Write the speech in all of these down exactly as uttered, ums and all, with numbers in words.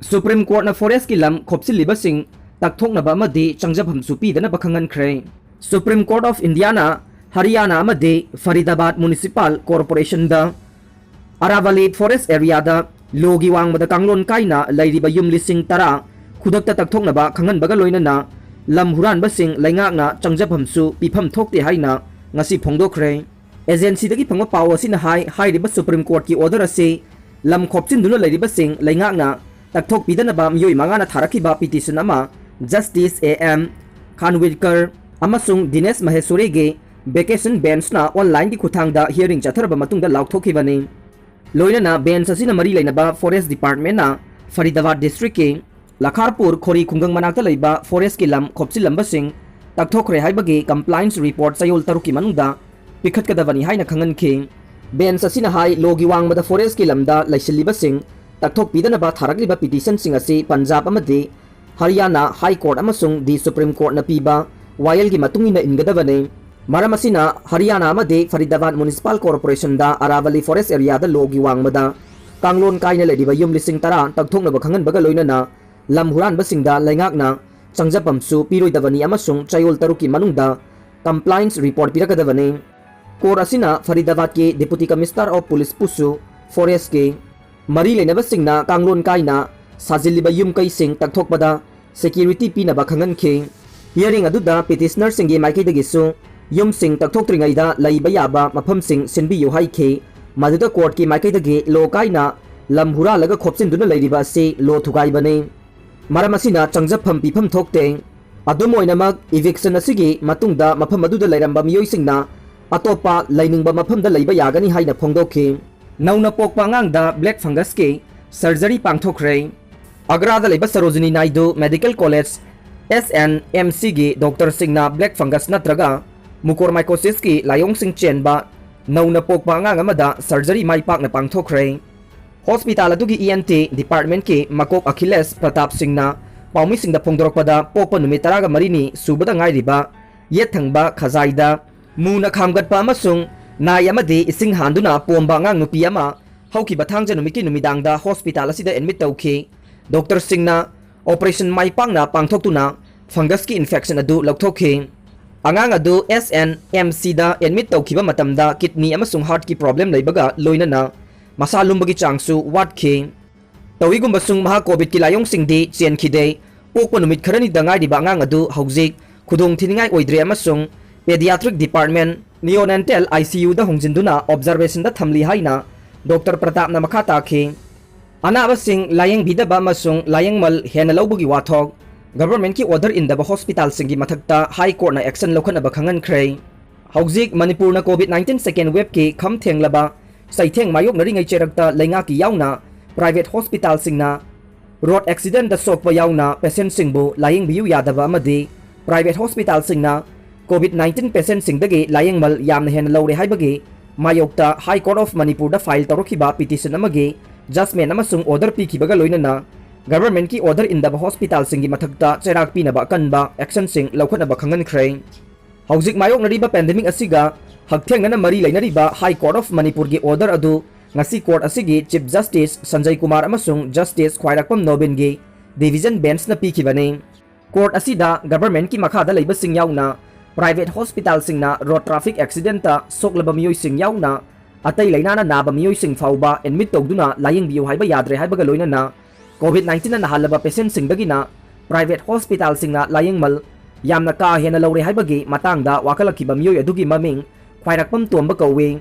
Supreme Courtꯅ forestꯀꯤ ꯂꯝ ꯈꯣꯞꯆꯤꯜꯂꯤꯕꯁꯤꯡ ꯇꯛꯊꯣꯛꯅꯕ ꯑꯃꯗꯤ ꯆꯪꯖꯐꯝꯁꯨ ꯄꯤꯗꯅꯕ ꯈꯪꯍꯟꯈ꯭ꯔꯦ꯫ Supreme Court of Indiaꯅ ꯍꯔꯤꯌꯥꯅꯥ ꯑꯃꯗꯤ ꯐꯔꯤꯗꯥꯕꯥꯗ Municipal Corporationꯗ ꯑꯔꯥꯕꯂꯤ forest areaꯗ lawꯒꯤ ꯋꯥꯡꯃꯗ ꯀꯥꯡꯂꯣꯟ ꯀꯥꯏꯅ ꯂꯩꯔꯤꯕ ꯌꯨꯝ ꯂꯤꯁꯤꯡ ꯇꯔꯥ ꯈꯨꯗꯛꯇ ꯇꯛꯊꯣꯛꯅꯕ ꯈꯪꯍꯟꯕꯒ ꯂꯣꯏꯅꯅ ꯂꯝ ꯍꯨꯔꯥꯟꯕꯁꯤꯡ ꯂꯩꯉꯥꯛꯅ ꯆꯪꯖꯐꯝꯁꯨ ꯄꯤꯐꯝ ꯊꯣꯛꯇꯦ ꯍꯥꯏꯅ ꯉꯁꯤ ꯐꯣꯡꯗꯣꯛꯈ꯭ꯔꯦ꯫ Agencyꯗꯒꯤ ꯐꯪꯕ ꯄꯥꯎ ꯑꯁꯤꯅ ꯍꯥꯏ, ꯍꯥꯏꯔꯤꯕ Supreme Courtꯀꯤ order ꯑꯁꯤ ꯂꯝ ꯈꯣꯞꯆꯤꯟꯗꯨꯅ ꯂꯩꯔꯤꯕꯁꯤꯡ ꯂꯩꯉꯥꯛꯅ ꯇꯛꯊꯣꯛꯄꯤꯗꯅꯕ ꯃꯤꯑꯣꯏ ꯃꯉꯥꯅ ꯊꯥꯔꯛꯈꯤꯕ petition ꯑꯃ Justice A M Khanwilkar ꯑꯃꯁꯨꯡ Dinesh Maheshwariꯒꯤ vacation benchꯅ onlineꯒꯤ ꯈꯨꯠꯊꯥꯡꯗ hearing ꯆꯠꯊꯔꯕ ꯃꯇꯨꯡꯗ ꯂꯥꯎꯊꯣꯛꯈꯤꯕꯅꯤ꯫ ꯂꯣꯏꯅꯅ bench ꯑꯁꯤꯅ ꯃꯔꯤ ꯂꯩꯅꯕ Forest Departmentꯅ ꯐꯔꯤꯗꯥꯕꯥꯗ districtꯀꯤ ꯂꯈꯥꯔꯄꯨꯔ ꯈꯣꯔꯤ ꯈꯨꯡꯒꯪ ꯃꯅꯥꯛꯇ ꯂꯩꯕ forestꯀꯤ ꯂꯝ ꯈꯣꯞꯆꯤꯜꯂꯝꯕꯁꯤꯡ ꯇꯛꯊꯣꯛꯈ꯭ꯔꯦ ꯍꯥꯏꯕꯒꯤ compliance report ꯆꯌꯣꯜ ꯇꯔꯨꯛꯀꯤ ꯃꯅꯨꯡꯗ ꯄꯤꯈꯠꯀꯗꯕꯅꯤ ꯍꯥꯏꯅ ꯈꯪꯍꯟꯈꯤ꯫ Bench ꯑꯁꯤꯅ ꯍꯥꯏ, lawꯒꯤ ꯋꯥꯡꯃꯗ forestꯀꯤ ꯂꯝꯗ ꯂꯩꯁꯤꯜꯂꯤꯕꯁꯤꯡ ꯇꯛꯊꯣꯛꯄꯤꯗꯅꯕ ꯊꯥꯔꯛꯂꯤꯕ petitionꯁꯤꯡ ꯑꯁꯤ ꯄꯟꯖꯥꯕ ꯑꯃꯗꯤ ꯍꯔꯤꯌꯥꯅꯥ High Court ꯑꯃꯁꯨꯡ the Supreme Courtꯅ ꯄꯤꯕ ꯋꯥꯌꯦꯜꯒꯤ ꯃꯇꯨꯡ ꯏꯟꯅ ꯏꯟꯒꯗꯕꯅꯤ꯫ ꯃꯔꯝ ꯑꯁꯤꯅ ꯍꯔꯤꯌꯥꯅꯥ ꯑꯃꯗꯤ ꯐꯔꯤꯗꯥꯕꯥꯗ Municipal Corporationꯗ ꯑꯔꯥꯕꯂꯤ forest areaꯗ lawꯒꯤ ꯋꯥꯡꯃꯗ ꯀꯥꯡꯂꯣꯟ ꯀꯥꯏꯅ ꯂꯩꯔꯤꯕ ꯌꯨꯝ ꯂꯤꯁꯤꯡ ꯇꯔꯥ ꯇꯛꯊꯣꯛꯅꯕ ꯈꯪꯍꯟꯕꯒ ꯂꯣꯏꯅꯅ ꯂꯝ ꯍꯨꯔꯥꯟꯕꯁꯤꯡꯗ ꯂꯩꯉꯥꯛꯅ ꯆꯪꯖꯐꯝꯁꯨ ꯄꯤꯔꯣꯏꯗꯕꯅꯤ ꯑꯃꯁꯨꯡ ꯆꯌꯣꯜ ꯇꯔꯨꯛꯀꯤ ꯃꯅꯨꯡꯗ compliance report ꯄꯤꯔꯛꯀꯗꯕꯅꯤ꯫ Court ꯑꯁꯤꯅ ꯐꯔꯤꯗꯥꯕꯥꯗꯀꯤ Deputy Commissioner of Policeꯄꯨꯁꯨ forestꯀꯤ ꯃꯔꯤ ꯂꯩꯅꯕꯁꯤꯡꯅ ꯀꯥꯡꯂꯣꯟ ꯀꯥꯏꯅ ꯁꯥꯖꯤꯜꯂꯤꯕ ꯌꯨꯝ ꯀꯩꯁꯤꯡ ꯇꯛꯊꯣꯛꯄꯗ security ꯄꯤꯅꯕ ꯈꯪꯍꯟꯈꯤ꯫ Hearing ꯑꯗꯨꯗ petitionerꯁꯤꯡꯒꯤ ꯃꯥꯏꯀꯩꯗꯒꯤꯁꯨ ꯌꯨꯝꯁꯤꯡ ꯇꯛꯊꯣꯛꯇ꯭ꯔꯤꯉꯩꯗ ꯂꯩꯕ ꯌꯥꯕ ꯃꯐꯝꯁꯤꯡ ꯁꯤꯟꯕꯤꯌꯨ ꯍꯥꯏꯈꯤ꯫ ꯃꯗꯨꯗ courtꯀꯤ ꯃꯥꯏꯀꯩꯗꯒꯤ law ꯀꯥꯏꯅ ꯂꯝ ꯍꯨꯔꯥꯜꯂꯒ ꯈꯣꯞꯆꯤꯟꯗꯨꯅ ꯂꯩꯔꯤꯕ ꯑꯁꯤ law ꯊꯨꯒꯥꯏꯕꯅꯤ꯫ ꯃꯔꯝ ꯑꯁꯤꯅ ꯆꯪꯖꯐꯝ ꯄꯤꯐꯝ ꯊꯣꯛꯇꯦ꯫ ꯑꯗꯨꯝ ꯑꯣꯏꯅꯃꯛ, eviction ꯑꯁꯤꯒꯤ ꯃꯇꯨꯡꯗ ꯃꯐꯝ ꯑꯗꯨꯗ ꯂꯩꯔꯝꯕ ꯃꯤꯑꯣꯏꯁꯤꯡꯅ ꯑꯇꯣꯞꯄ ꯂꯩꯅꯤꯡꯕ ꯃꯐꯝꯗ ꯂꯩꯕ ꯌꯥꯒꯅꯤ ꯍꯥꯏꯅ ꯐꯣꯡꯗꯣꯛꯈꯤ꯫ ꯅꯧꯅ ꯄꯣꯛꯄ ꯑꯉꯥꯡꯗ black fungusꯀꯤ surgery ꯄꯥꯡꯊꯣꯛꯈ꯭ꯔꯦ꯫ ꯑꯒ꯭ꯔꯥꯗ ꯂꯩꯕ Sarojini Naidu Medical College S N M Cꯒꯤ doctorꯁꯤꯡꯅ black fungus ꯅꯠꯇ꯭ꯔꯒ mucormycosisꯀꯤ ꯂꯥꯏꯑꯣꯡꯁꯤꯡ ꯆꯦꯟꯕ ꯅꯧꯅ ꯄꯣꯛꯄ ꯑꯉꯥꯡ ꯑꯃꯗ surgery ꯃꯥꯏ ꯄꯥꯛꯅ ꯄꯥꯡꯊꯣꯛꯈ꯭ꯔꯦ꯫ Hospital ꯑꯗꯨꯒꯤ E N T departmentꯀꯤ ꯃꯀꯣꯛ ꯑꯈꯤꯂꯦꯁ ꯄ꯭ꯔꯇꯥꯞ ꯁꯤꯡꯅ ꯄꯥꯎꯃꯤꯁꯤꯡꯗ ꯐꯣꯡꯗꯣꯔꯛꯄꯗ, ꯄꯣꯛꯄ ꯅꯨꯃꯤꯠ ꯇꯔꯥꯒ ꯃꯔꯤꯅꯤ ꯁꯨꯕꯗ ꯉꯥꯏꯔꯤꯕ ꯌꯦꯠ ꯊꯪꯕ ꯈꯖꯥꯏꯗ ꯃꯨꯅ ꯈꯥꯝꯒꯠꯄ ꯑꯃꯁꯨꯡ ꯅꯥꯏ ꯑꯃꯗꯤ ꯏꯁꯤꯡ ꯍꯥꯟꯗꯨꯅ ꯄꯣꯝꯕ ꯑꯉꯥꯡ ꯅꯨꯄꯤ ꯑꯃ ꯍꯧꯈꯤꯕ ꯊꯥꯡꯖ ꯅꯨꯃꯤꯠꯀꯤ ꯅꯨꯃꯤꯗꯥꯡꯗ hospital ꯑꯁꯤꯗ admit ꯇꯧꯈꯤ꯫ ꯗꯣꯛꯇꯔꯁꯤꯡꯅ ꯑꯣꯄꯔꯦꯁꯟ ꯃꯥꯏ ꯄꯥꯛꯅ ꯄꯥꯡꯊꯣꯛꯇꯨꯅ ꯐꯪꯒꯁꯀꯤ ꯏꯟꯐꯦꯛꯁꯟ ꯑꯗꯨ ꯂꯧꯊꯣꯛꯈꯤ꯫ ꯑꯉꯥꯡ ꯑꯗꯨ ꯑꯦꯁ ꯑꯦꯟ ꯑꯦꯝ ꯁꯤꯗ ꯑꯦꯗꯃꯤꯠ ꯇꯧꯈꯤꯕ ꯃꯇꯝꯗ ꯀꯤꯗꯅꯤ ꯑꯃꯁꯨꯡ ꯍꯥꯔꯠꯀꯤ ꯄ꯭ꯔꯣꯕ꯭ꯂꯦꯝ ꯂꯩꯕꯒ ꯂꯣꯏꯅꯅ ꯃꯁꯥ ꯂꯨꯝꯕꯒꯤ ꯆꯥꯡꯁꯨ ꯋꯥꯠꯈꯤ꯫ ꯇꯧꯏꯒꯨꯝꯕꯁꯨꯡ ꯃꯍꯥꯛ ꯀꯣꯚꯤꯗꯀꯤ ꯂꯥꯏꯑꯣꯡꯁꯤꯡꯗꯤ ꯆꯦꯟꯈꯤꯗꯦ꯫ ꯄꯣꯛꯄ ꯅꯨꯃꯤꯠ ꯈꯔꯅꯤꯗ ꯉꯥꯏꯔꯤꯕ ꯑꯉꯥꯡ ꯑꯗꯨ ꯍꯧꯖꯤꯛ ꯈꯨꯗꯣꯡ ꯊꯤꯅꯤꯡꯉꯥꯏ ꯑꯣꯏꯗ꯭ꯔꯦ ꯑꯃꯁꯨꯡ ꯄꯦꯗꯤꯌꯥꯇ꯭ꯔꯤꯛ ꯗꯤꯄꯥꯔꯠꯃꯦꯟ ꯅꯤꯑꯣꯅꯦꯟꯇꯦꯜ ꯑꯥꯏ ꯁꯤ ꯌꯨꯗ ꯍꯣꯡꯖꯤꯟꯗꯨꯅ ꯑꯣꯕꯖꯥꯔꯕꯦꯁꯟꯗ ꯊꯝꯂꯤ ꯍꯥꯏꯅ ꯗꯣꯛꯇꯔ ꯄ꯭ꯔꯇꯥꯞꯅ ꯃꯈꯥ ꯇꯥꯈꯤ꯫ ꯑꯅꯥꯕꯁꯤꯡ ꯂꯥꯌꯦꯡꯕꯤꯗꯕ ꯑꯃꯁꯨꯡ ꯂꯥꯌꯦꯡꯃꯜ ꯍꯦꯟꯅ ꯂꯧꯕꯒꯤ ꯋꯥꯊꯣꯛ, ꯒꯚꯔꯟꯃꯦꯟꯠꯀꯤ ꯑꯣꯔꯗꯔ ꯏꯟꯗꯕ ꯍꯣꯁꯄꯤꯇꯥꯜꯁꯤꯡꯒꯤ ꯃꯊꯛꯇ ꯍꯥꯏ ꯀꯣꯔꯠꯅ ꯑꯦꯛꯁꯟ ꯂꯧꯈꯠꯅꯕ ꯈꯪꯍꯟꯈ꯭ꯔꯦ꯫ ꯍꯧꯖꯤꯛ ꯃꯅꯤꯄꯨꯔꯅ ꯀꯣꯚꯤꯗ ꯅꯥꯏꯟꯇꯤꯟ ꯁꯦꯀꯦꯟ ꯋꯦꯕꯀꯤ ꯈꯝ ꯊꯦꯡꯂꯕ ꯆꯩꯊꯦꯡ ꯃꯥꯌꯣꯛꯅꯔꯤꯉꯩ ꯆꯩꯔꯛꯇ ꯂꯩꯉꯥꯛꯀꯤ ꯌꯥꯎꯅ ꯄ꯭ꯔꯥꯏꯚꯦꯠ ꯍꯣꯁꯄꯤꯇꯥꯜꯁꯤꯡꯅ ꯔꯣꯗ ꯑꯦꯛꯁꯤꯗꯦꯟꯠꯇ ꯁꯣꯛꯄ ꯌꯥꯎꯅ ꯄꯦꯁꯦꯟꯠꯁꯤꯡꯕꯨ ꯂꯥꯌꯦꯡꯕꯤꯌꯨ ꯌꯥꯗꯕ ꯑꯃꯗꯤ ꯄ꯭ꯔꯥꯏꯚꯦꯠ ꯍꯣꯁꯄꯤꯇꯥꯜꯁꯤꯡꯅ ꯀꯣꯚꯤꯗ ꯅꯥꯏꯟꯇꯤꯟ ꯄꯦꯁꯦꯟꯠꯁꯤꯡꯗꯒꯤ ꯂꯥꯌꯦꯡꯃꯜ ꯌꯥꯝꯅ ꯍꯦꯟꯅ ꯂꯧꯔꯦ ꯍꯥꯏꯕꯒꯤ ꯃꯥꯌꯣꯛꯇ ꯍꯥꯏ ꯀꯣꯔꯠ ꯑꯣꯐ ꯃꯅꯤꯄꯨꯔꯗ ꯐꯥꯏꯜ ꯇꯧꯔꯛꯈꯤꯕ ꯄꯤꯇꯤꯁꯟ ꯑꯃꯒꯤ ꯖꯖꯃꯦꯟꯠ ꯑꯃꯁꯨꯡ ꯑꯣꯔꯗꯔ ꯄꯤꯈꯤꯕꯒ ꯂꯣꯏꯅꯅ ꯒꯚꯔꯟꯃꯦꯟꯠꯀꯤ ꯑꯣꯔꯗꯔ ꯏꯟꯗꯕ ꯍꯣꯁꯄꯤꯇꯥꯜꯁꯤꯡꯒꯤ ꯃꯊꯛꯇ ꯆꯩꯔꯥꯛ ꯄꯤꯅꯕ ꯑꯀꯟꯕ ꯑꯦꯛꯁꯟꯁꯤꯡ ꯂꯧꯈꯠꯅꯕ ꯈꯪꯍꯟꯈ꯭ꯔꯦ꯫ ꯍꯧꯖꯤꯛ ꯃꯥꯌꯣꯛꯅꯔꯤꯕ ꯄꯦꯟꯗꯦꯃꯤꯛ ꯑꯁꯤꯒ ꯍꯛꯊꯦꯡꯅꯅ ꯃꯔꯤ ꯂꯩꯅꯔꯤꯕ ꯍꯥꯏ ꯀꯣꯔꯠ ꯑꯣꯐ ꯃꯅꯤꯄꯨꯔꯒꯤ ꯑꯣꯔꯗꯔ ꯑꯗꯨ ꯉꯁꯤ ꯀꯣꯔꯠ ꯑꯁꯤꯒꯤ ꯆꯤꯐ ꯖꯁꯇꯤꯁ ꯁꯟꯖꯌ ꯀꯨꯃꯥꯔ ꯑꯃꯁꯨꯡ ꯖꯁꯇꯤꯁ ꯈ꯭ꯋꯥꯏꯔꯥꯛꯄꯝ ꯅꯣꯕꯤꯟꯒꯤ ꯗꯤꯚꯤꯖꯟ ꯕꯦꯟꯆꯅ ꯄꯤꯈꯤꯕꯅꯤ꯫ ꯀꯣꯔꯠ ꯑꯁꯤꯗ ꯒꯚꯔꯟꯃꯦꯟꯠꯀꯤ ꯃꯈꯥꯗ ꯂꯩꯕꯁꯤꯡ ꯌꯥꯎꯅ ꯄ꯭ꯔꯥꯏꯚꯦꯠ ꯍꯣꯁꯄꯤꯇꯥꯜꯁꯤꯡꯅ ꯔꯣꯗ ꯇ꯭ꯔꯥꯐꯤꯛ ꯑꯦꯛꯁꯤꯗꯦꯟꯠꯇ ꯁꯣꯛꯂꯕ ꯃꯤꯑꯣꯏꯁꯤꯡ ꯌꯥꯎꯅ ꯑꯇꯩ ꯂꯥꯏꯅꯥꯅ ꯅꯥꯕ ꯃꯤꯑꯣꯏꯁꯤꯡ ꯐꯥꯎꯕ ꯑꯦꯗꯃꯤꯠ ꯇꯧꯗꯨꯅ ꯂꯥꯌꯦꯡꯕꯤꯌꯨ ꯍꯥꯏꯕ ꯌꯥꯗ꯭ꯔꯦ ꯍꯥꯏꯕꯒ ꯂꯣꯏꯅꯅ ꯀꯣꯚꯤꯗ ꯅꯥꯏꯟꯇꯤꯟꯅ ꯅꯥꯍꯜꯂꯕ ꯄꯦꯁꯦꯟꯠꯁꯤꯡꯗꯒꯤꯅ ꯄ꯭ꯔꯥꯏꯚꯦꯠ ꯍꯣꯁꯄꯤꯇꯥꯜꯁꯤꯡꯅ ꯂꯥꯌꯦꯡꯃꯜ ꯌꯥꯝꯅ ꯀꯥ ꯍꯦꯟꯅ ꯂꯧꯔꯦ ꯍꯥꯏꯕꯒꯤ ꯃꯇꯥꯡꯗ ꯋꯥꯀꯠꯂꯛꯈꯤꯕ ꯃꯤꯑꯣꯏ ꯑꯗꯨꯒꯤ ꯃꯃꯤꯡ ꯈ꯭ꯋꯥꯏꯔꯥꯛꯄꯝ ꯇꯣꯝꯕ ꯀꯧꯏ꯫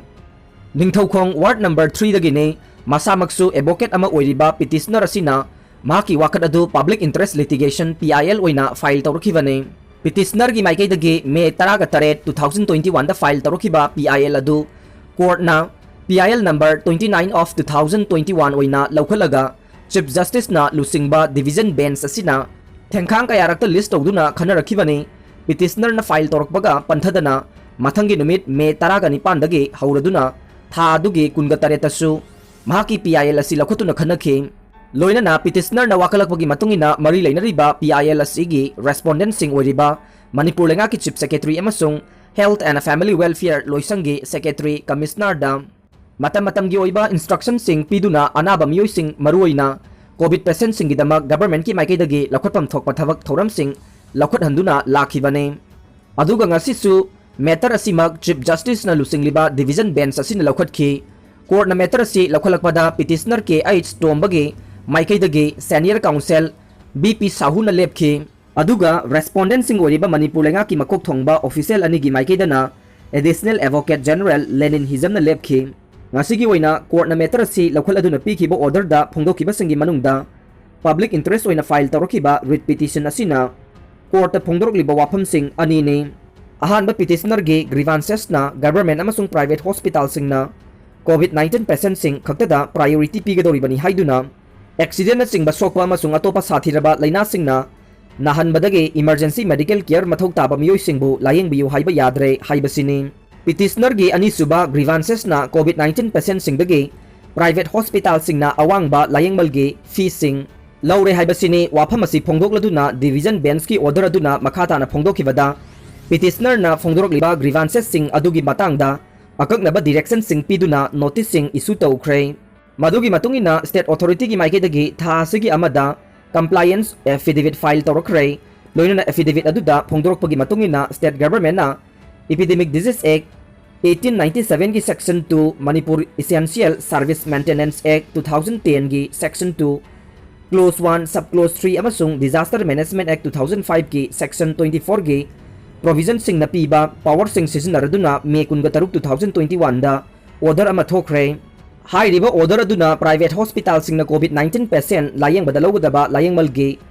Ningthoukhong ward number ꯊ꯭ꯔꯤꯗꯒꯤꯅꯤ꯫ ꯃꯁꯥꯃꯛꯁꯨ ꯑꯦꯗꯚꯣꯀꯦꯠ ꯑꯃ ꯑꯣꯏꯔꯤꯕ ꯄꯤꯇꯤꯁꯅꯔ ꯑꯁꯤꯅ ꯃꯍꯥꯛꯀꯤ ꯋꯥꯀꯠ ꯑꯗꯨ public interest litigation, P I L, ꯑꯣꯏꯅ ꯐꯥꯏꯜ ꯇꯧꯔꯛꯈꯤꯕꯅꯤ꯫ ꯄꯤꯇꯤꯁꯅꯔꯒꯤ ꯃꯥꯏꯀꯩꯗꯒꯤ ꯃꯦ ꯇꯔꯥꯒ ꯇꯔꯦꯠ, two thousand twenty one ꯗ ꯐꯥꯏꯜ ꯇꯧꯔꯛꯈꯤꯕ ꯄꯤ ꯑꯥꯏ ꯑꯦꯜ ꯑꯗꯨ ꯀꯣꯔꯠꯅ P I L number twenty nine of two thousand twenty one ꯑꯣꯏꯅ ꯂꯧꯈꯠꯂꯒ ꯆꯤꯐ ꯖꯁꯇꯤꯁꯅ ꯂꯨꯆꯤꯡꯕ ꯗꯤꯚꯤꯖꯟ ꯕꯦꯟꯆ ꯑꯁꯤꯅ ꯊꯦꯡꯈꯥꯡ ꯀꯌꯥꯔꯛꯇ ꯂꯤꯁ ꯇꯧꯗꯨꯅ ꯈꯟꯅꯔꯛꯈꯤꯕꯅꯤ꯫ ꯄꯤꯇꯤꯁꯅꯔꯅ ꯐꯥꯏꯜ ꯇꯧꯔꯛꯄꯒ ꯄꯟꯊꯗꯅ ꯃꯊꯪꯒꯤ ꯅꯨꯃꯤꯠ ꯃꯦ ꯇꯔꯥꯒ ꯅꯤꯄꯥꯟꯗꯒꯤ ꯍꯧꯔꯗꯨꯅ ꯊꯥ ꯑꯗꯨꯒꯤ ꯀꯨꯟꯒ ꯇꯔꯦꯠꯇꯁꯨ ꯃꯍꯥꯛꯀꯤ P I L ꯑꯁꯤ ꯂꯧꯈꯠꯇꯨꯅ ꯈꯟꯅꯈꯤ꯫ ꯂꯣꯏꯅꯅ ꯄꯤꯇꯤꯁꯅꯔꯅ ꯋꯥꯀꯠꯂꯛꯄꯒꯤ ꯃꯇꯨꯡ ꯏꯟꯅ ꯃꯔꯤ ꯂꯩꯅꯔꯤꯕ P I L ꯑꯁꯤꯒꯤ ꯔꯦꯁꯄꯣꯟꯗꯦꯟꯠꯁꯤꯡ ꯑꯣꯏꯔꯤꯕ ꯃꯅꯤꯄꯨꯔ ꯂꯩꯉꯥꯛꯀꯤ ꯆꯤꯐ ꯁꯦꯀ꯭ꯔꯦꯇꯔꯤ ꯑꯃꯁꯨꯡ Health and Family Welfare ꯂꯣꯏꯁꯪꯒꯤ ꯁꯦꯀ꯭ꯔꯦꯇꯔꯤ ꯀꯃꯤꯁꯅꯔꯗ ꯃꯇꯝ ꯃꯇꯝꯒꯤ ꯑꯣꯏꯕ ꯏꯟꯁꯇ꯭ꯔꯛꯁꯟꯁꯤꯡ ꯄꯤꯗꯨꯅ ꯑꯅꯥꯕ ꯃꯤꯑꯣꯏꯁꯤꯡ, ꯃꯔꯨꯑꯣꯏꯅ COVID patientꯁꯤꯡꯒꯤꯗꯃꯛ governmentꯀꯤ ꯃꯥꯏꯀꯩꯗꯒꯤ ꯂꯧꯈꯠꯐꯝ ꯊꯣꯛꯄ ꯊꯕꯛ ꯊꯧꯔꯝꯁꯤꯡ ꯂꯧꯈꯠꯍꯟꯗꯨꯅ ꯂꯥꯛꯈꯤꯕꯅꯤ꯫ ꯑꯗꯨꯒ ꯉꯁꯤꯁꯨ matter ꯑꯁꯤꯃꯛ Chief Justiceꯅ ꯂꯨꯆꯤꯡꯂꯤꯕ division bench ꯑꯁꯤꯅ ꯂꯧꯈꯠꯈꯤ꯫ Courtꯅ matter ꯑꯁꯤ ꯂꯧꯈꯠꯂꯛꯄꯗ petitioner K H ꯇꯣꯝꯕꯒꯤ ꯃꯥꯏꯀꯩꯗꯒꯤ senior counsel B P ꯁꯥꯍꯨꯅ ꯂꯦꯞꯈꯤ꯫ ꯑꯗꯨꯒ respondentꯁꯤꯡ ꯑꯣꯏꯔꯤꯕ ꯃꯅꯤꯄꯨꯔ ꯂꯩꯉꯥꯛꯀꯤ ꯃꯀꯣꯛ ꯊꯣꯡꯕ official ꯑꯅꯤꯒꯤ ꯃꯥꯏꯀꯩꯗꯅ Additional Advocate General ꯂꯦꯅꯤꯟ ꯍꯤꯖꯝꯅ ꯂꯦꯞꯈꯤ꯫ ꯉꯁꯤꯒꯤ ꯑꯣꯏꯅ courtꯅ matter ꯑꯁꯤ ꯂꯧꯈꯠꯂꯗꯨꯅ ꯄꯤꯈꯤꯕ orderꯗ ꯐꯣꯡꯗꯣꯛꯈꯤꯕꯁꯤꯡꯒꯤ ꯃꯅꯨꯡꯗ public interest ꯑꯣꯏꯅ file ꯇꯧꯔꯛꯈꯤꯕ writ petition ꯑꯁꯤꯅ courtꯇ ꯐꯣꯡꯗꯣꯔꯛꯂꯤꯕ ꯋꯥꯐꯝꯁꯤꯡ ꯑꯅꯤꯅꯤ꯫ ꯑꯍꯥꯟꯕ petitionerꯒꯤ grievancesꯅ government ꯑꯃꯁꯨꯡ private hospitalꯁꯤꯡꯅ COVID nineteen patientꯁꯤꯡ ꯈꯛꯇꯗ priority ꯄꯤꯒꯗꯧꯔꯤꯕꯅꯤ ꯍꯥꯏꯗꯨꯅ, accidentꯅꯆꯤꯡꯕ ꯁꯣꯛꯄ ꯑꯃꯁꯨꯡ ꯑꯇꯣꯞꯄ ꯁꯥꯊꯤꯔꯕ ꯂꯥꯏꯅꯥꯁꯤꯡꯅ ꯅꯥꯍꯟꯕꯗꯒꯤ emergency medical care ꯃꯊꯧ ꯇꯥꯕ ꯃꯤꯑꯣꯏꯁꯤꯡꯕꯨ ꯂꯥꯌꯦꯡꯕꯤꯌꯨ ꯍꯥꯏꯕ ꯌꯥꯗ꯭ꯔꯦ ꯍꯥꯏꯕꯁꯤꯅꯤ꯫ Petitionerꯒꯤ ꯑꯅꯤꯁꯨꯕ grievancesꯅ COVID nineteen patientꯁꯤꯡꯗꯒꯤ private hospitalꯁꯤꯡꯅ ꯑꯋꯥꯡꯕ ꯂꯥꯌꯦꯡꯃꯜꯒꯤ feeꯁꯤꯡ ꯂꯧꯔꯦ ꯍꯥꯏꯕꯁꯤꯅꯤ꯫ ꯋꯥꯐꯝ ꯑꯁꯤ ꯐꯣꯡꯗꯣꯛꯂꯗꯨꯅ division benchꯀꯤ order ꯑꯗꯨꯅ ꯃꯈꯥ ꯇꯥꯅ ꯐꯣꯡꯗꯣꯛꯈꯤꯕꯗ, petitionerꯅ ꯐꯣꯡꯗꯣꯔꯛꯂꯤꯕ grievancesꯁꯤꯡ ꯑꯗꯨꯒꯤ ꯃꯇꯥꯡꯗ ꯑꯀꯛꯅꯕ directionꯁꯤꯡ ꯄꯤꯗꯨꯅ noticeꯁꯤꯡ issue ꯇꯧꯈ꯭ꯔꯦ꯫ ꯃꯗꯨꯒꯤ ꯃꯇꯨꯡ ꯏꯟꯅ state authorityꯒꯤ ꯃꯥꯏꯀꯩꯗꯒꯤ ꯊꯥ ꯑꯁꯤꯒꯤ ꯑꯃꯗ compliance affidavit file ꯇꯧꯔꯛꯈ꯭ꯔꯦ꯫ ꯂꯣꯏꯅꯅ affidavit ꯑꯗꯨꯗ ꯐꯣꯡꯗꯣꯔꯛꯄꯒꯤ ꯃꯇꯨꯡ ꯏꯟꯅ state governmentꯅ Epidemic Disease Act eighteen ninety sevenꯒꯤ section two, Manipur Essential Service Maintenance Act two thousand tenꯒꯤ section two, clause one, sub clause three ꯑꯃꯁꯨꯡ Disaster Management Act two thousand fiveꯒꯤ section twenty fourꯒꯤ provisionꯁꯤꯡꯅ ꯄꯤꯕ powerꯁꯤꯡ ꯁꯤꯖꯤꯟꯅꯔꯗꯨꯅ May ꯀꯨꯟꯒ ꯇꯔꯨꯛ, two thousand twenty oneꯗ order ꯑꯃ ꯊꯣꯛꯈ꯭ꯔꯦ꯫ ꯍꯥꯏꯔꯤꯕ order ꯑꯗꯨꯅ private hospitalꯁꯤꯡꯅ COVID nineteen patient ꯂꯥꯌꯦꯡꯕꯗ ꯂꯧꯒꯗꯕ ꯂꯥꯌꯦꯡꯃꯜꯒꯤ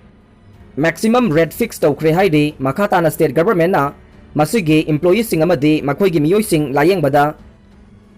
maximum rate fix ꯇꯧꯈ꯭ꯔꯦ ꯍꯥꯏꯔꯤ꯫ ꯃꯈꯥ ꯇꯥꯅ state governmentꯅ ꯃꯁꯤꯒꯤ employeeꯁꯤꯡ ꯑꯃꯗꯤ ꯃꯈꯣꯏꯒꯤ ꯃꯤꯑꯣꯏꯁꯤꯡ ꯂꯥꯌꯦꯡꯕꯗ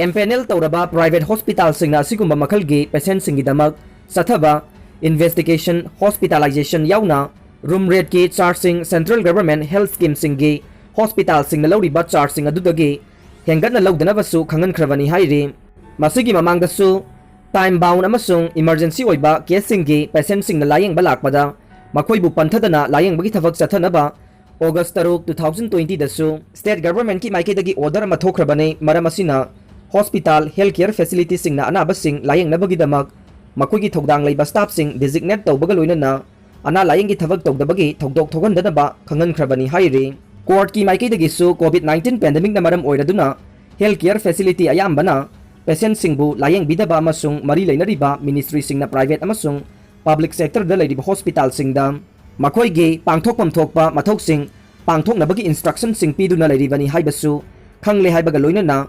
empanel ꯇꯧꯔꯕ private hospitalꯁꯤꯡꯅ ꯑꯁꯤꯒꯨꯝꯕ ꯃꯈꯜꯒꯤ patientꯁꯤꯡꯒꯤꯗꯃꯛ ꯆꯠꯊꯕ investigation, hospitalization ꯌꯥꯎꯅ room rateꯀꯤ chargeꯁꯤꯡ central government health schemeꯁꯤꯡꯒꯤ hospitalꯁꯤꯡꯅ ꯂꯧꯔꯤꯕ chargeꯁꯤꯡ ꯑꯗꯨꯗꯒꯤ ꯍꯦꯟꯒꯠꯅ ꯂꯧꯗꯅꯕꯁꯨ ꯈꯪꯍꯟꯈ꯭ꯔꯕꯅꯤ ꯍꯥꯏꯔꯤ꯫ ꯃꯁꯤꯒꯤ ꯃꯃꯥꯡꯗꯁꯨ time bound ꯑꯃꯁꯨꯡ emergency ꯑꯣꯏꯕ caseꯁꯤꯡꯒꯤ patientꯁꯤꯡꯅ ꯂꯥꯌꯦꯡꯕ ꯂꯥꯛꯄꯗ ꯃꯈꯣꯏꯕꯨ ꯄꯟꯊꯗꯅ ꯂꯥꯌꯦꯡꯕꯒꯤ ꯊꯕꯛ ꯆꯠꯊꯅꯕ August ꯇꯔꯨꯛ, two thousand twentyꯗꯁꯨ state governmentꯀꯤ ꯃꯥꯏꯀꯩꯗꯒꯤ order ꯑꯃ ꯊꯣꯛꯈ꯭ꯔꯕꯅꯤ꯫ ꯃꯔꯝ ꯑꯁꯤꯅ hospital, health care facilityꯁꯤꯡꯅ ꯑꯅꯥꯕꯁꯤꯡ ꯂꯥꯌꯦꯡꯅꯕꯒꯤꯗꯃꯛ ꯃꯈꯣꯏꯒꯤ ꯊꯧꯗꯥꯡ ꯂꯩꯕ staffꯁꯤꯡ designate ꯇꯧꯕꯒ ꯂꯣꯏꯅꯅ ꯑꯅꯥ ꯂꯥꯌꯦꯡꯒꯤ ꯊꯕꯛ ꯇꯧꯗꯕꯒꯤ ꯊꯧꯗꯣꯛ ꯊꯣꯛꯍꯟꯗꯅꯕ ꯈꯪꯍꯟꯈ꯭ꯔꯕꯅꯤ ꯍꯥꯏꯔꯤ꯫ Courtꯀꯤ ꯃꯥꯏꯀꯩꯗꯒꯤꯁꯨ COVID nineteen pandemicꯅ ꯃꯔꯝ ꯑꯣꯏꯔꯗꯨꯅ health care facility ꯑꯌꯥꯝꯕꯅ patientꯁꯤꯡꯕꯨ ꯂꯥꯌꯦꯡꯕꯤꯗꯕ ꯑꯃꯁꯨꯡ ꯃꯔꯤ ꯂꯩꯅꯔꯤꯕ ministryꯁꯤꯡꯅ private ꯑꯃꯁꯨꯡ public sectorꯗ ꯂꯩꯔꯤꯕ hospitalꯁꯤꯡꯗ ꯃꯈꯣꯏꯒꯤ ꯄꯥꯡꯊꯣꯛꯐꯝ ꯊꯣꯛꯄ ꯃꯊꯧꯁꯤꯡ ꯄꯥꯡꯊꯣꯛꯅꯕꯒꯤ instructionꯁꯤꯡ ꯄꯤꯗꯨꯅ ꯂꯩꯔꯤꯕꯅꯤ ꯍꯥꯏꯕꯁꯨ ꯈꯪꯂꯦ ꯍꯥꯏꯕꯒ ꯂꯣꯏꯅꯅ,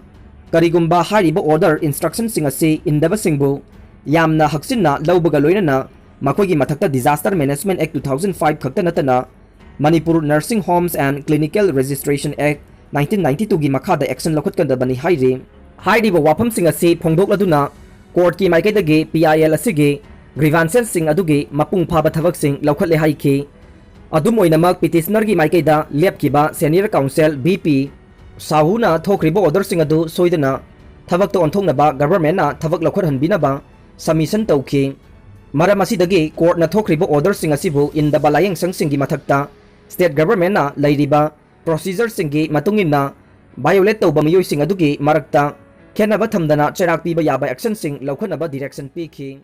ꯀꯔꯤꯒꯨꯝꯕ ꯍꯥꯏꯔꯤꯕ order instructionꯁꯤꯡ ꯑꯁꯤ ꯏꯟꯗꯕꯁꯤꯡꯕꯨ ꯌꯥꯝꯅ ꯍꯛꯆꯤꯟꯅ ꯂꯧꯕꯒ ꯂꯣꯏꯅꯅ ꯃꯈꯣꯏꯒꯤ ꯃꯊꯛꯇ Disaster Management Act two thousand five ꯈꯛꯇ ꯅꯠꯇꯅ Manipur Nursing Homes and Clinical Registration Act nineteen ninety twoꯒꯤ ꯃꯈꯥꯗ action ꯂꯧꯈꯠꯀꯗꯕꯅꯤ ꯍꯥꯏꯔꯤ꯫ ꯍꯥꯏꯔꯤꯕ ꯋꯥꯐꯝꯁꯤꯡ ꯑꯁꯤ ꯐꯣꯡꯗꯣꯛꯂꯗꯨꯅ courtꯀꯤ ꯃꯥꯏꯀꯩꯗꯒꯤ PIL ꯑꯁꯤꯒꯤ grievancesꯁꯤꯡ ꯑꯗꯨꯒꯤ ꯃꯄꯨꯡ ꯐꯥꯕ ꯊꯕꯛꯁꯤꯡ ꯂꯧꯈꯠꯂꯦ ꯍꯥꯏꯈꯤ꯫ ꯑꯗꯨꯝ ꯑꯣꯏꯅꯃꯛ petitionerꯒꯤ ꯃꯥꯏꯀꯩꯗ ꯂꯦꯞꯈꯤꯕ senior counsel ꯕꯤ ꯄꯤ ꯁꯥꯍꯨꯅ ꯊꯣꯛꯈ꯭ꯔꯤꯕ orderꯁꯤꯡ ꯑꯗꯨ ꯁꯣꯏꯗꯅ ꯊꯕꯛꯇ ꯑꯣꯟꯊꯣꯛꯅꯕ governmentꯅ ꯊꯕꯛ ꯂꯧꯈꯠꯍꯟꯕꯤꯅꯕ submission ꯇꯧꯈꯤ꯫ ꯃꯔꯝ ꯑꯁꯤꯗꯒꯤ courtꯅ ꯊꯣꯛꯈ꯭ꯔꯤꯕ orderꯁꯤꯡ ꯑꯁꯤꯕꯨ ꯏꯟꯗꯕ ꯂꯥꯌꯦꯡꯁꯪꯁꯤꯡꯒꯤ ꯃꯊꯛꯇ state governmentꯅ ꯂꯩꯔꯤꯕ procedureꯁꯤꯡꯒꯤ ꯃꯇꯨꯡ ꯏꯟꯅ violate ꯇꯧꯕ ꯃꯤꯑꯣꯏꯁꯤꯡ ꯑꯗꯨꯒꯤ ꯃꯔꯛꯇ ꯈꯦꯠꯅꯕ ꯊꯝꯗꯅ ꯆꯩꯔꯥꯛ ꯄꯤꯕ ꯌꯥꯕ actionꯁꯤꯡ ꯂꯧꯈꯠꯅꯕ direction ꯄꯤꯈꯤ꯫